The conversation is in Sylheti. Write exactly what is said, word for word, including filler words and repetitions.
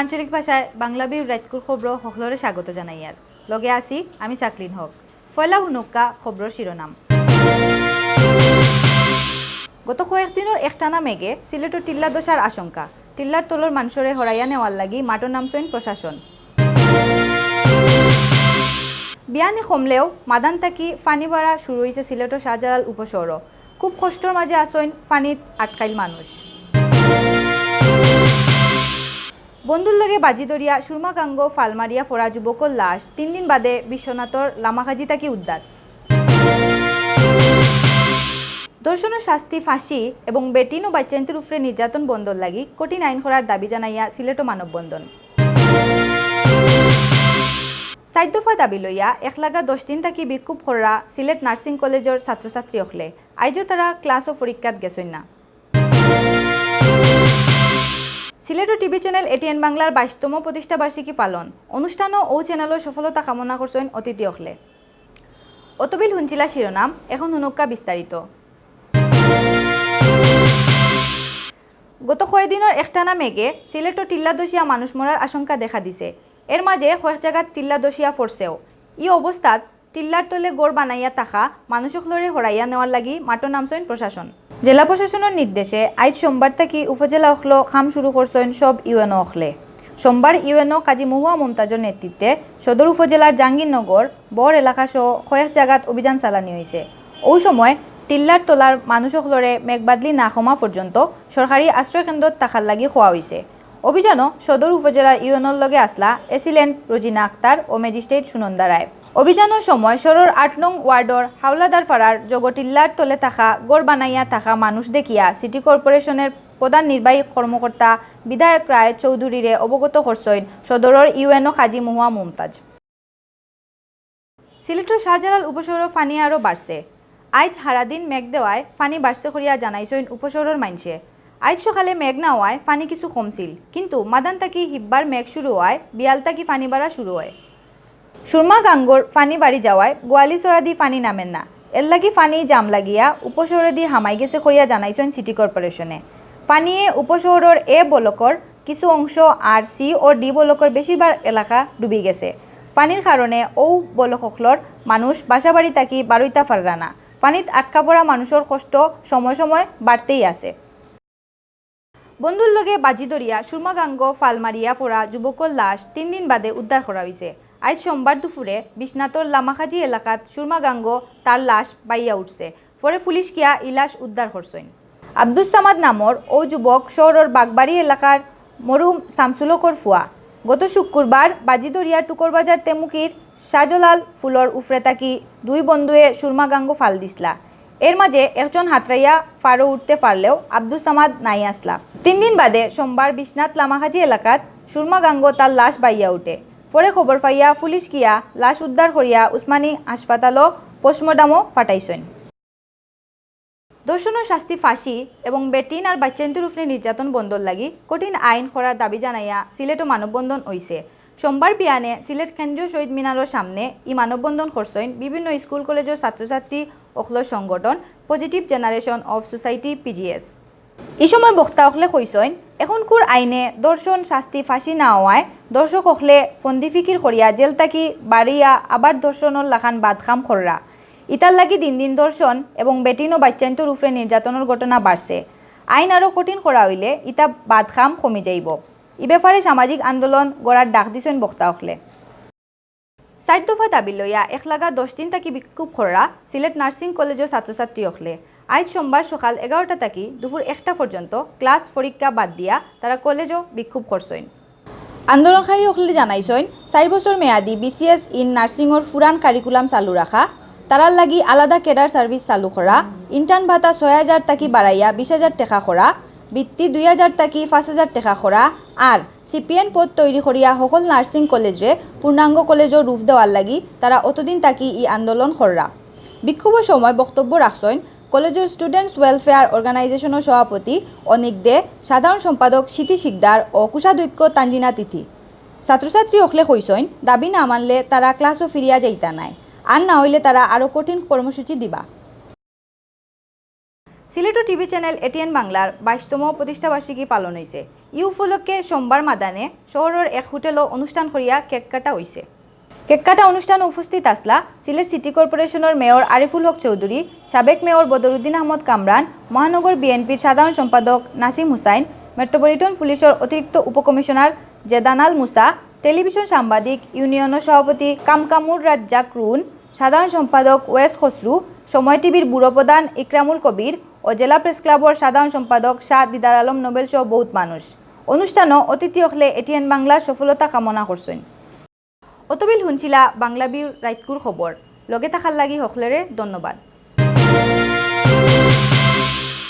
আঞ্চলিক ভাষায় বাংলা ভিউর রাইতকুর খবরো হকলরে স্বাগত জানাইয়ার। লগে আছি আমি সাকলিন হক। পয়লা হুনুক্কা খবরর শিরোনাম। গত কয়েকদিনর একটানা মেঘে সিলেটো টিল্লা ধসার আশঙ্কা। টিল্লার তলর মানষরে হরাইয়া নেওয়ার লাগি মাঠো নামছইন প্রশাসন। বিয়ানি কমলেও মাদান থাকি পানি বাড়া শুরু অইছে সিলেটর শাহজালাল উপশহরো। খুব কষ্টর মাঝে আছইন পানিত আটকাইল মানুষ। বন্ধুর লগে বাজি ধরিয়া সুরমা গাঙ্গো ফাল মারিয়া ফরা যুবকর লাশ তিন দিন বাদে বিশ্বনাথর লামাখাজি থাকি উদ্ধার। ধর্ষণর শাস্তি ফাঁসি এবং বেটিন ও বাইচ্চাইন্তর উপরে নির্যাতন বন্ধর লাগি কঠিন আইন করার দাবি জানাইয়া সিলেটো মানববন্ধন। চাইর দফা দাবি লইয়া একলাগা দশ দিন থাকি বিক্ষোভ কররা সিলেট নার্সিং কলেজর ছাত্রছাত্রী অকলে। আইজও তারা ক্লাস ও পরীক্ষাত গেছইন না। সিলেটো টিভি চ্যানেল এটিএন বাংলার বাইশতম প্রতিষ্ঠা বার্ষিকী পালন অনুষ্ঠানো ও চ্যানেলর সফলতা কামনা করছইন অতিথি অকলে। অতবিল হুনছিলা শিরোনাম, এখন হুনুক্কা বিস্তারিত। গত কয়দিনর একটানা মেঘে সিলেটো টিল্লা ধসিয়া মানুষ মরার আশঙ্কা দেখা দিছে। এর মাঝে কয়েক জাগাত টিল্লা ধসিয়া ফরছেও। ই অবস্থাত টিল্লার তলে ঘর বানাইয়া থাকা মানুষ অকলরে হরাইয়া নেওয়ার লাগি মাঠো নামছইন প্রশাসন। জেলা প্রশাসনর নির্দেশে আইজ সোমবার থাকি উপজেলা অকলো কাম শুরু করছইন সব ইউএনও অকলে। সোমবার ইউএনও কাজী মহুয়া মুমতাজর নেতৃত্বে সদর উপজেলার জাহাঙ্গীরনগর, বর এলাকা সহ কয়েক জাগাত অভিযান চালানি অইছে। অউ সময় টিল্লার তলার মানুষ অকলরে মেঘবাদলি না কমা পর্যন্ত সরকারি আশ্রয়কেন্দ্রত থাকার লাগি কওয়া অইছে। অভিযানো সদর উপজেলার ইউএনওর লগে আছলা এসিল্যান্ড রোজিনা আক্তার ও ম্যাজিস্ট্রেট সুনন্দা রায়। অভিযানর সময় শহরর আট নং ওয়ার্ডর হাওলাদার পাড়ার জগটিল্লার তলে থাকা ঘর বানাইয়া থাকা মানুষ দেখিয়া সিটি কর্পোরেশনর প্রধান নির্বাহী কর্মকর্তা বিধায়ক রায় চৌধুরীরে অবগত করছইন সদরর ইউএনও কাজী মহুয়া মুমতাজ। সিলেটর শাহজালাল উপশহরো পানি আরও বাড়ছে। আইজ হারাদিন মেঘ দেওয়ায় পানি বাড়ছে করিয়া জানাইছইন উপশহরর মাইনষে। আইজ সকালে মেঘ না অওয়ায় পানি কিছু কমছিল, কিন্তু মাদান থাকি হিব্বার মেঘ শুরু অওয়ায় বিয়াল থাকি পানি বাড়া শুরু অয়। সুরমা গাঙ্গর পানি বাড়ি যাওয়ায় গোয়ালিছড়াদি পানি নামের না, এরলাগি পানি জাম লাগিয়া উপশহরদি হামাই গেছে করিয়া জানাইছইন সিটি কর্পোরেশনে। পানিয়ে উপশহরর এ ব্লকর কিছু অংশ আর সি ও ডি ব্লকর বেশিরভাগ এলাকা ডুবি গেছে। পানির কারণে অউ ব্লক অকলর মানুষ বাসাবাড়ি থাকি বারইতা পাররা না। পানিত আটকা পড়া মানুষর কষ্ট সময় সময় বাড়তেই আছে। বন্ধুর লগে বাজি ধরিয়া সুরমা গাঙ্গো ফাল মারিয়া পড়া যুবকর লাশ তিন দিন বাদে উদ্ধার করা অইছে। আইজ সোমবার দুপুরে বিশ্বনাথর লামাখাজি এলাকাত সুরমা গাঙ্গো তার লাশ বাইয়া উঠছে। পরে পুলিশ গিয়া ই লাশ উদ্ধার করছইন। আব্দুস সামাদ নামর অউ যুবক শহরর বাগবাড়ি এলাকার মরহুম শামসুলকর ফুয়া। গত শুক্রবার বাজি ধরিয়া টুকরবাজার তেমুকির শাহজালাল ফুলর উফরে থাকি দুই বন্ধুয়ে সুরমা গাঙ্গো ফাল দিছলা। এর মাঝে একজন হাতরাইয়া ফারো উঠতে পারলেও আব্দুস সামাদ নাই আছলা। তিন দিন বাদে সোমবার বিশ্বনাথ লামাখাজি এলাকাত সুরমা গাঙ্গো তার লাশ বাইয়া উঠে। পরে খবর পাইয়া পুলিশ গিয়া লাশ উদ্ধার করিয়া উসমানী হাসপাতালো পোস্টমর্টমো পাঠাইছইন। ধর্ষণর শাস্তি ফাঁসি এবং বেটিন আর বাইচ্চাইন্তর উপরে নির্যাতন বন্ধর লাগি কঠিন আইন করার দাবি জানাইয়া সিলেটো মানববন্ধন অইছে। সোমবার বিয়ানে সিলেট কেন্দ্রীয় শহীদ মিনারর সামনে ই মানববন্ধন করছইন বিভিন্ন স্কুল কলেজর ছাত্রছাত্রী অকলর সংগঠন Positive Generation of Society, PGS. ই সময় বক্তা অকলে কইছইন, এখনকুর আইনে ধর্ষণ শাস্তি ফাঁসি না অওয়ায় ধর্ষক অকলে ফন্দি ফিকির করিয়া জেল থাকি বারইয়া আবার ধর্ষণর লাখান বাদ কাম কররা। ইতার লাগি দিন দিন ধর্ষণ এবং বেটিন ও বাইচ্চাইন্তর উপরে নির্যাতনর ঘটনা বাড়ছে। আইন আরও কঠিন করা অইলে ইতা বাদ কাম কমি যাইবো। ই ব্যাপারে সামাজিক আন্দোলন গড়ার ডাক দিছইন বক্তা অকলে। চাইর দফা দাবি লইয়া একলাগা দশ দিন থাকি বিক্ষোভ কররা সিলেট নার্সিং কলেজর ছাত্রছাত্রী অকলে। আইজ সোমবার সকাল এগারোটা থাকি দুপুর একটা পর্যন্ত ক্লাস পরীক্ষা বাদ দিয়া তারা কলেজো বিক্ষোভ করছইন। আন্দোলনকারী অকলে জানাইছইন, চাইর বছর মেয়াদি BCS in Nursing-র পুরান curriculum চালু রাখা, তারার লাগি আলাদা cadre service চালু করা, intern ভাতা ছয় হাজার থাকি বাড়াইয়া বিশ হাজার টেকা করা, বৃত্তি দুই হাজার থাকি পাঁচ হাজার টেকা করা, আর CPN পদ তৈরি করিয়া হকল নার্সিং কলেজরে পূর্ণাঙ্গ কলেজো রূপ দেওয়ার লাগি তারা অতদিন থাকি ই আন্দোলন কররা। বিক্ষোভর সময় বক্তব্য রাখছইন কলেজর Students Welfare Organisation-র সভাপতি অনিক দে, সাধারণ সম্পাদক স্মৃতি শিকদার ও কোষাধ্যক্ষ তানজিনা তিথি। ছাত্রছাত্রী অকলে কইছইন, দাবি না মানলে তারা ক্লাসো ফিরিয়া যাইতা নায়, আর না অইলে তারা আরও কঠিন কর্মসূচি দিবা। সিলেটো টিভি চ্যানেল এটিএন বাংলার বাইশতম প্রতিষ্ঠাবার্ষিকী পালন অইছে। ই উপলক্ষে সোমবার মাদানে শহরর এক হোটেলো অনুষ্ঠান করিয়া কেক কাটা অইছে। কেক কাটা অনুষ্ঠানো উপস্থিত আছলা সিলেট সিটি কর্পোরেশনর মেয়র আরিফুল হক চৌধুরী, সাবেক মেয়র বদরুদ্দিন আহমদ কামরান, মহানগর বিএনপির সাধারণ সম্পাদক নাসিম হুসাইন, মেট্রোপলিটন পুলিশর অতিরিক্ত উপকমিশনার জেদানাল মুসা, টেলিভিশন সাংবাদিক ইউনিয়নর সভাপতি কামকামুর রাজ্জাক রুন, সাধারণ সম্পাদক ওয়েস খসরু, সময় টিভির ব্যুরো প্রধান ইকরামুল কবির ও জেলা প্রেস ক্লাবর সাধারণ সম্পাদক শাহ দিদার আলম নোবেল সহ বউত মানুষ। অনুষ্ঠানো অতিথি অকলে এটিএন বাংলার সফলতা কামনা করছইন। অতবিল হুনছিলা বাংলা বিউর রাইতকুর খবর। লগে থাকার লাগি হকলরে ধন্যবাদ।